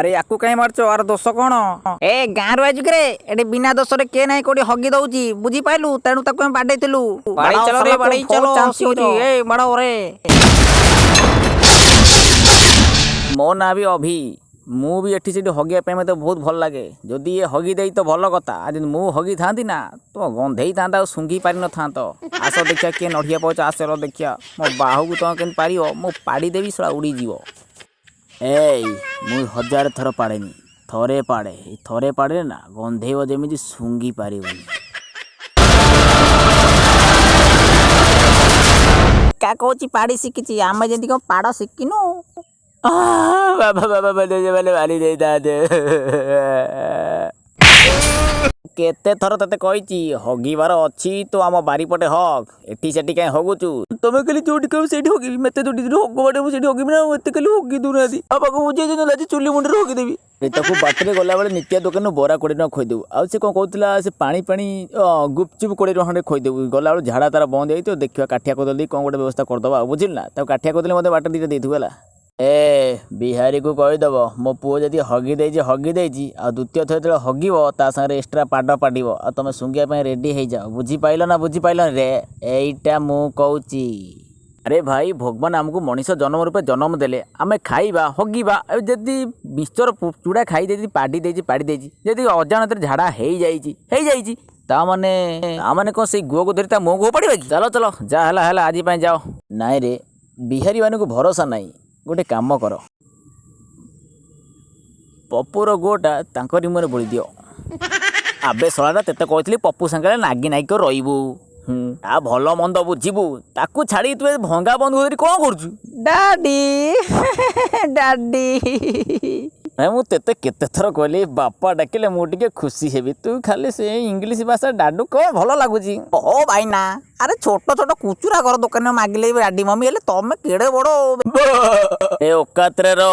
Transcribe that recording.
ଆରେ ୟାକୁ କାଇଁ ମାରୁଛ? ଆର ଦୋଷ କଣ? ଏ ଗାଁରୁ ଆଇଛୁ କିରେ? ଏଠି ବିନା ଦୋଷରେ କିଏ ନାହିଁ କୋଉଠି ହଗି ଦଉଛି, ବୁଝିପାରିଲୁ? ତେଣୁ ତାକୁ ଆମେ ବାଡେଇଥିଲୁ। ବାଡେଇ ଚାଲ ରେ, ବାଡେଇ ଚାଲ, ଚାନ୍ସ। ଏ ବାଡ ରେ। ମୋ ନାଁ ବି ଅଭି। ମୁଁ ବି ଏଠି ସେଠି ହଗିବା ପାଇଁ ମୋତେ ବହୁତ ଭଲ ଲାଗେ। ଯଦି ଇଏ ହଗି ଦେଇ ତ ଭଲ କଥା, ଆଉ ଯଦି ମୁଁ ହଗିଥାନ୍ତି ନା, ତ ଗନ୍ଧେଇଥାନ୍ତା ଆଉ ଶୁଙ୍ଘି ପାରିନଥାନ୍ତ। ଆସ ଦେଖିବା କିଏ ନଢ଼ିଆ ପାଉଛ, ଆସ ଦେଖିବା ମୋ ବାହୁକୁ ତମେ କେମିତି ପାରିବ। ମୁଁ ପାଡ଼ିଦେବି, ଶଳା ଉଡ଼ିଯିବ। ଏଇ ମୁଁ ହଜାର ଥର ପାଡ଼େନି, ଥରେ ପାଡ଼େ। ଥରେ ପାଡ଼ିଲେ ନା ଗନ୍ଧେଇବ ଯେମିତି ଶୁଙ୍ଘି ପାରିବନି। କା କହୁଛି ପାଡ଼ି ଶିଖିଛି, ଆମେ ଯେମିତି କଣ ପାଡ଼ ଶିଖିନୁ। ବାବା ବାବା, ମାରି ଦେଇଥାନ୍ତେ। କେତେ ଥର ତତେ କହିଛି, ହଗିବାର ଅଛି ତୁ ଆମ ବାରିପଟେ ହଗ୍, ଏଠି ସେଠି କାହିଁ ହଗୁଛୁ? ତମେ ଖାଲି ଯୋଉଠି କହିବ ସେଇଠି ହଗିବି। ମତେ ଯୋଉଠି ହଗ ବାଡିବ ସେଇଠି ହଗିବି ନା? ଏତେ ଖାଲି ହଗି ଦଉନାହାନ୍ତି। ବାପାକୁ ବୁଝେଇ ଦିଅନ୍ତୁ, ଆଜି ଚୁଲି ମୁଣ୍ଡରେ ହଗିଦେବି। ତାକୁ ବାଟରେ ଗଲାବେଳେ ନିତ୍ୟା ଦୋକାନରୁ ବରା 20 ଟଙ୍କା ଖୋଇଦେବୁ। ଆଉ ସେ କ'ଣ କହୁଥିଲା, ସେ ପାଣି ପାଣି ଗୁପଚୁପ 20 ଟଙ୍କା ଖଣ୍ଡେ ଖୋଇଦେବୁ। ଗଲାବେଳୁ ଝାଡ଼ା ତାର ବନ୍ଦ ହେଇଯାଇଥିବ। ଦେଖିବା, କାଠିଆ କଦଳୀ ଦେଇ କ'ଣ ଗୋଟେ ବ୍ୟବସ୍ଥା କରିଦେବା ଆଉ, ବୁଝିଲୁ ନା? ତାକୁ କାଠିଆ କଦଳୀ ମଧ୍ୟ ବାଟରେ ଦୁଇଟା ଦେଇଥିବୁ, ହେଲା? ଏ ବିହାରୀକୁ କହିଦେବ, ମୋ ପୁଅ ଯଦି ହଗି ଦେଇଛି ହଗି ଦେଇଛି, ଆଉ ଦ୍ୱିତୀୟ ଥର ଯେତେବେଳେ ହଗିବ ତା ସାଙ୍ଗରେ ଏକ୍ସଟ୍ରା ପାଡ଼ ପାଡ଼ିବ, ଆଉ ତମେ ଶୁଙ୍ଘିବା ପାଇଁ ରେଡ଼ି ହେଇଯାଅ। ବୁଝିପାଇଲ ନା ବୁଝିପାଇଲନି ରେ? ଏଇଟା ମୁଁ କହୁଛି। ଆରେ ଭାଇ, ଭଗବାନ ଆମକୁ ମଣିଷ ଜନ୍ମ ରୂପେ ଜନ୍ମ ଦେଲେ, ଆମେ ଖାଇବା, ହଗିବା। ଯଦି ମିକ୍ସଚର ଚୁଡ଼ା ଖାଇ ଦେଇଛି, ପାଡ଼ି ଦେଇଛି ପାଡ଼ି ଦେଇଛି, ଯଦି ଅଜାଣତରେ ଝାଡ଼ା ହେଇଯାଇଛି ହେଇଯାଇଛି, ତା ମାନେ କ'ଣ ସେଇ ଗୁଅକୁ ଧରି ତା ମୁହଁକୁ ଫୋପାଡ଼ିବା କି? ଚାଲ ଚାଲ, ଯାହା ହେଲା ହେଲା, ଆଜି ପାଇଁ ଯାଅ। ନାଇଁ ରେ, ବିହାରୀମାନଙ୍କୁ ଭରସା ନାହିଁ। ଗୋଟେ କାମ କର, ପପୁର ଗୁଅଟା ତାଙ୍କରି ମୁହଁରେ ବୋଳି ଦିଅ। ଆବେ ଶଳାଟା, ତେତେ କହିଥିଲି ପପୁ ସାଙ୍ଗରେ ନାଗି ନାଗି କରି ରହିବୁ, ଆ ଭଲ ମନ୍ଦ ବୁଝିବୁ। ତାକୁ ଛାଡ଼ିକି ତୁ ଏ ଭଙ୍ଗା ବନ୍ଧୁ ଧରି କ'ଣ କରୁଛୁ? Daddy daddy. ମୁଁ ତେତେ କେତେ ଥର କହିଲି, ବାପା ଡାକିଲେ ମୁଁ ଟିକେ ଖୁସି ହେବି। ତୁ ଖାଲି ସେ ଇଂଲିଶ ଭାଷା ଡାଡୁ, କ'ଣ ଭଲ ଲାଗୁଛି? ଓ ଭାଇନା, ଆରେ ଛୋଟ ଛୋଟ କୁଚୁରା ଘର ଦୋକାନ ମାଗିଲେ ବି ଡାଡି ମମି ହେଲେ, ତମେ କେଡ଼େ ବଡ଼। ଏ ଓକାତରେ ର।